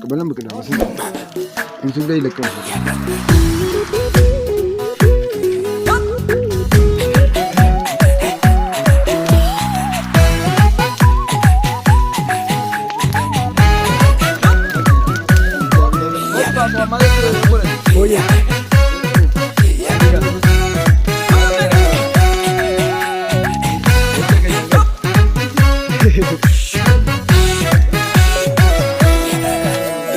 በደንብ ቅዳ። ዩቲዩብ ላይ ይለቀዋል። Oye.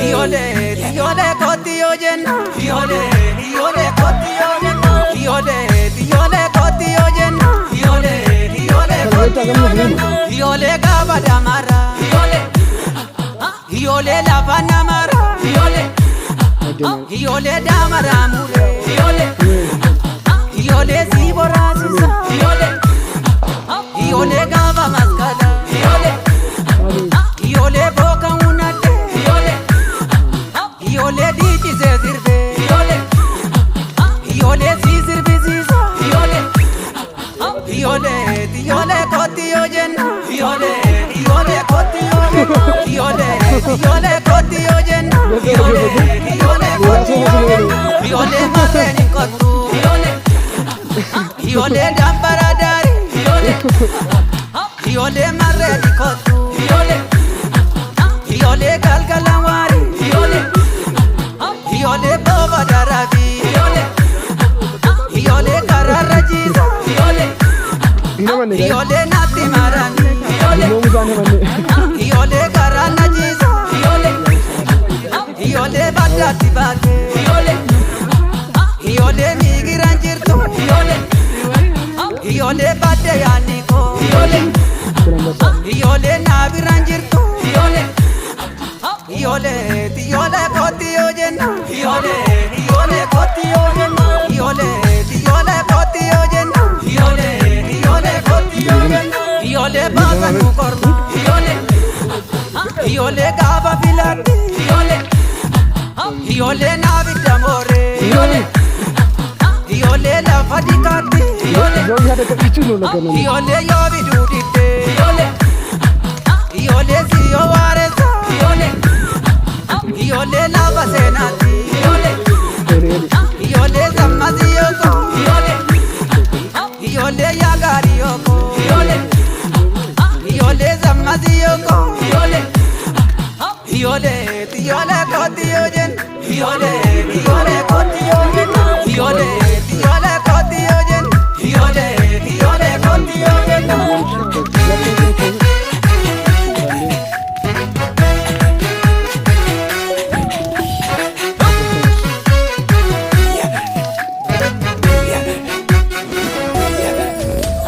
Ijoollee ijoollee kootti yoo jenna. Ijoollee ijoollee kootti yoo jenna. Ijoollee ijoollee kootti yoo jenna. Ijoollee ijoollee kootti yoo jenna. Ijoollee gaafa damara. Ijoollee ijoollee lafa namara. Ijoollee ijoollee damara muree. Ijoollee ijoollee si boraasisa. Ijoollee ijoollee gaafa maskala. Ijoollee ijoollee booka hunate. Ijoollee ijoollee dhiichisee sirbee. Ijoollee ijoollee si sirbisiisa. Ijoollee ijoollee ijoollee kootti yoo jenna. Ijoollee ijoollee kootti yoo jenna. Ijoollee ijoollee kootti yoo jenna. Ijoollee ijoollee kootti yoo jenna. Ijoollee marreen hin kottu. Ijoollee ijoollee dambara daari. Ijoollee ijoollee marreen hin kottu. Ijoollee ijoollee galgala waari. Ijoollee ijoollee booba darabi. Ijoollee ijoollee karaarra jiisa. Ijoollee Hin amanne guys. ijoollee natti marani. Ijoollee Dulloomuu isaan himanne. ijoollee karaa na jiisa. Ijoollee ijoollee baddaatti baate. Ijoollee ijoollee miigiraan jirtu. Ijoollee ijoollee badde yaadni koo. Ijoollee ijoollee naabiraan jirtu. Ijoollee ijoollee ijoollee kootti yoo jenna. Ijoollee ijoollee kootti yoo jenna. Ijoollee ijoollee kootti yoo jenna. Ijoollee ijoollee kootti yoo jenna. Ijoollee baasa nu korma. Ijoollee ijoollee gaafa filatti. Ijoollee ijoollee naabidda mooree. Ijoollee ijoollee lafa dikaatti. Ijoollee Yoo yaada qabichuu nu lagannan. ijoollee yoo biduu didde. Ijoollee ijoollee siyyoo waareessa. Ijoollee ijoollee lafa seenaatti. Ijoollee ijoollee sammasii yooko. Ijoollee ijoollee yaa gaarii yooko. Ijoollee ijoollee sammasii yooko. Ijoollee ijoollee ijoollee kootti yoo jenna. Ijoollee ijoollee kootti yoo jenna. Ijoollee ijoollee kootti yoo jenna. Ijoollee ijoollee kootti yoo jenna.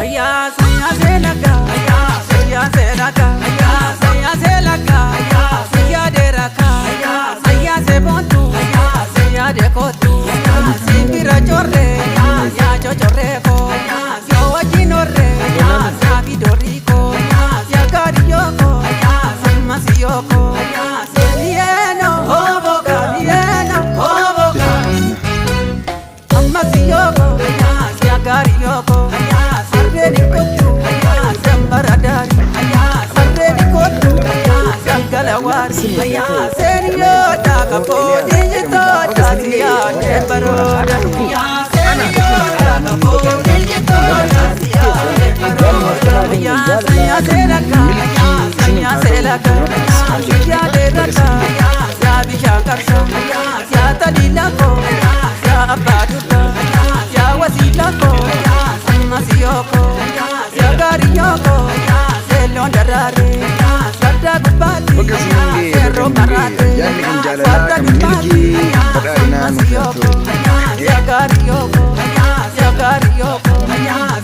Ayyaa sayyaa seelaka ayyaa sayyaa seelaka ayyaa sayyaa seelaka ayyaa sayyaa deeraka ayyaa sayyaa seeboontu ayyaa sayyaa deekootu ayyaa simbira chorre ayyaa yaa chochorreeko ayyaa yoo wajjin horre ayyaa yaa bidoriiko ayyaa yaa gaariyooko ayyaa sammasiyyooko ayyaa seeniyeeno hooboka niyeeno hooboka. Ammasiyoko, yagariyoko, sarreeni kottu, zambaradari, sarreeni kottu, galgalawari, seeniyota kapoodi jitoota siyaate barooda, seeniyota kapoodi jitoota siyaate barooda, sayya seelaka, sayya seelaka, siyaadeeraka, yaa bishaan qarsa, yaa taliilako, yaa abbaa durba, yaa wasiilako, ammasiyoko, yaa gaariyooko, seelloon daraare, saddaa gubbaatti, Bakka siin ga'e seerroo bakka hin maraate, ga'e yaadni kan jaalalaa saddaa kan gubbaatti, milkii badhaadhinaa nuuf haa ammasiyoko, ta'u. yaa gaariyooko, yaa gaariyooko,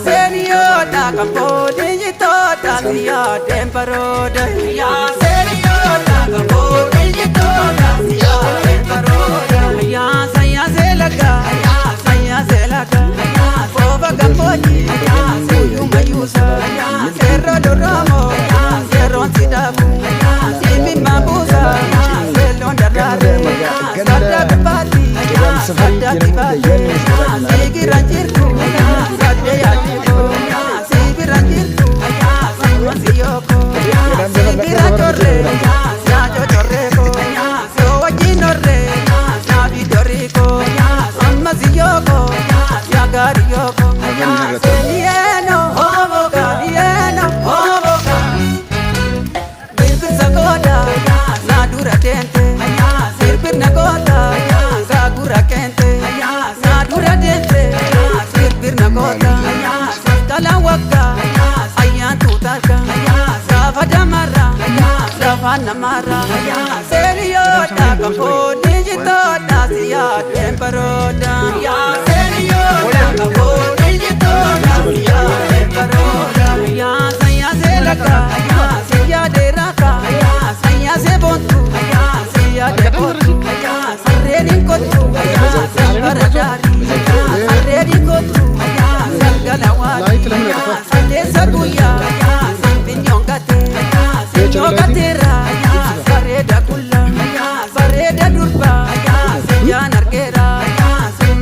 seeniyoota kapoodi jitoota siyaa deembarooda, yaa seeniyoota kapoodi jitoota siyaa deembarooda, yaa sayyaa seelaka, sayyaa seelaka, foofa gambooti, seyyuma yuusa, seerroo duroomo, seerroon sidaamu, simimma buusa, seelloon daraare, saddaa gubbaatti, saddaa kibaate, sigira jirtu, sadde yaadiko, sibira jirtu, simmasiyoko, sibira chorre, yaa chochorreeko, Tuutarka gaafa damarra lafa namarra seeriyoodha kan foonni jitoodha si yaadeen barooda seeriyoodha kan foonni jitoodha si yaadeen barooda sayyaa seelaka si yaadee raka sayyaa seeboontu si yaadee kootu sarreen hin kottu sambara daarii sarreen hin kottu salgala waati sadeessa guyyaa.